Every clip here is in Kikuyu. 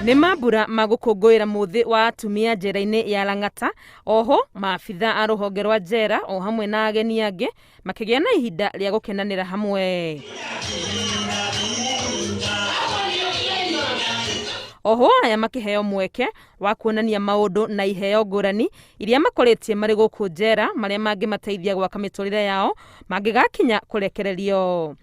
Nĩ mambura ma gũkũngũĩra mũthĩ wa atumia njera-inĩ ya Lang'ata. Oho maabitha a rũhonge rwa njera o hamwe na ageni angĩ makĩgĩa na ihinda rĩa gũkenanĩra hamwe. Oho aya makĩheo mweke wa kuonania maũndũ na iheo ngũrani iria makorĩtie marĩ gũkũ njera marĩa mangĩmateithia gwaka mĩtũrĩre yao mangĩgakinya kũrekererio.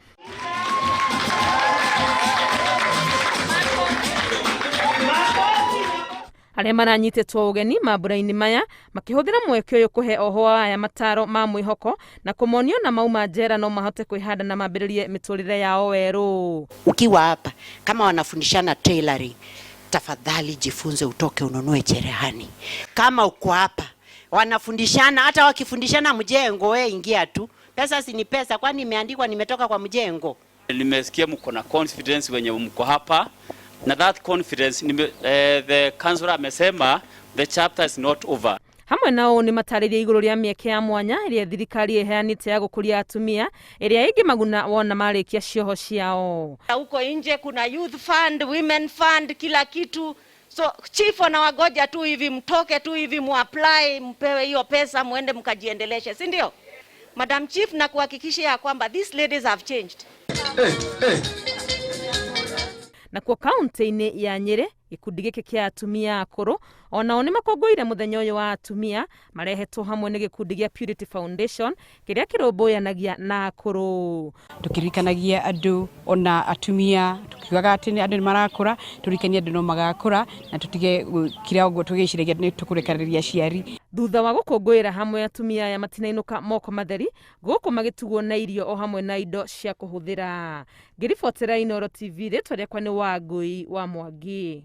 Arĩa maranyitĩtwo ũgeni mambura-inĩ maya makĩhũthĩra mweke ũyũ kũhe ohwo aya mataro ma mwĩhoko na kũmonia ona mauma njera no mahote kwĩhanda na mambĩrĩrie mĩtũrĩre yao werũ. Ukiwa hapa kama wanafundishana tailoring, tafadhali jifunze, utoke ununue cherehani. Kama uko hapa wanafundishana, hata wakifundishana mjengo, we ingia tu. Pesa si ni pesa, kwani imeandikwa nimetoka kwa mjengo? Nimesikia mko na confidence wenye mko hapa na that confidence nime, the counselor amesema the chapter is not over. Hamwe nao nĩ matarĩria igũrũ rĩa mĩeke ya mwanya ĩrĩa thirikari ĩheanĩte ya gũkũria atumia ĩrĩa ĩngĩmaguna wona marĩkia cioho ciao. Huko nje kuna youth fund, women fund, kila kitu. So chief anawagoja tu hivi mtoke tu hivi muapply mpewe hiyo pesa muende mkajiendeleshe, si ndio? Madam Chief, na kuhakikishia ya kwamba these ladies have changed. Nakuo kaunti-inĩ ya Nyĩrĩ gĩkundi gĩkĩ kĩa atumia akũrũ onao nĩ makũngũĩire mũthenya ũyũ wa atumia marehetwo hamwe nĩ gĩkundi gĩa Purity Foundation kĩrĩa kĩrũmbũyanagia na akũrũ. Tukirikanagia andũ ona atumia tukiugaga atĩ andũ nĩ marakũra, tũririkanie andũ no magakũra na tũtige gũkira ũguo tũgĩciragia nĩ tũkũrekereria aciari. Thutha wa gũkũngũĩra hamwe atumia aya matinainũka moko matheri gũkũ magĩtugwo na irio o hamwe na indo cia kũhũthĩra. Ngĩribotera Inooro TV rĩtwa rĩakwa nĩ Wangũi wa Mwangi.